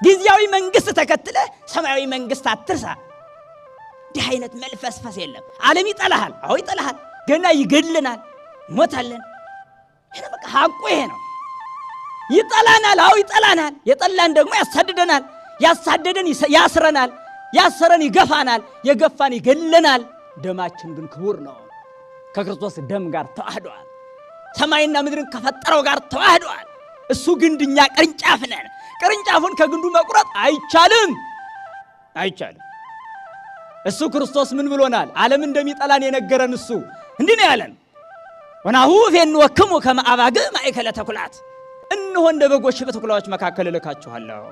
ጊዜያዊ መንግስት ተከትለህ ሰማያዊ መንግስት አትርሳ። እንዲህ አይነት መልፈስፈስ የለም። ዓለም ይጠላሃል። አዎ ይጠላሃል። ገና ይገድልናል፣ እንሞታለን። ይሄ በቃ ሐቁ ይሄ ነው። ይጠላናል። አዎ ይጠላናል። የጠላን ደግሞ ያሳድደናል። ያሳደደን ያስረናል። ያሰረን ይገፋናል። የገፋን ይገለናል። ደማችን ግን ክቡር ነው። ከክርስቶስ ደም ጋር ተዋህዷል። ሰማይና ምድርን ከፈጠረው ጋር ተዋህዷል። እሱ ግንድ፣ እኛ ቅርንጫፍ ነን። ቅርንጫፉን ከግንዱ መቁረጥ አይቻልም፣ አይቻልም። እሱ ክርስቶስ ምን ብሎናል? ዓለም እንደሚጠላን የነገረን እሱ እንዲህ ነው ያለን፣ ወናሁ እፌንወክሙ ከመ አባግዕ ማእከለ ተኩላት፣ እነሆ እንደ በጎች በተኩላዎች መካከል እልካችኋለሁ።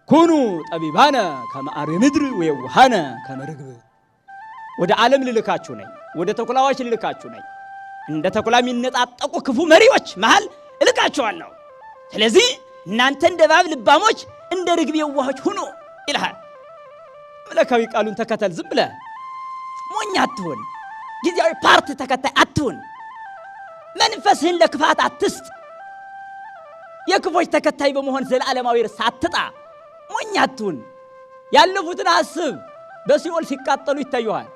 ኩኑ ጠቢባነ ከመ አርዌ ምድር ወየዋሃነ ከመ ርግብ። ወደ ዓለም ልልካችሁ ነኝ፣ ወደ ተኩላዎች ልልካችሁ ነኝ። እንደ ተኩላ የሚነጣጠቁ ክፉ መሪዎች መሃል እልካችኋለሁ። ስለዚህ እናንተ እንደ እባብ ልባሞች፣ እንደ ርግብ የዋሆች ሁኑ ይልሃል። መለካዊ ቃሉን ተከተል። ዝም ብለህ ሞኝ አትሁን። ጊዜያዊ ፓርቲ ተከታይ አትሁን። መንፈስህን ለክፋት አትስጥ። የክፎች ተከታይ በመሆን ዘላለማዊ ርስት አትጣ። ሞኝ አትሁን። ያለፉትን አስብ። በሲኦል ሲቃጠሉ ይታዩሃል።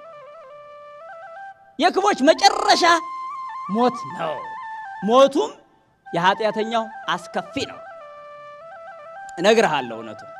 የክፎች መጨረሻ ሞት ነው። ሞቱም የኃጢአተኛው አስከፊ ነው። እነግርሃለሁ እውነቱን።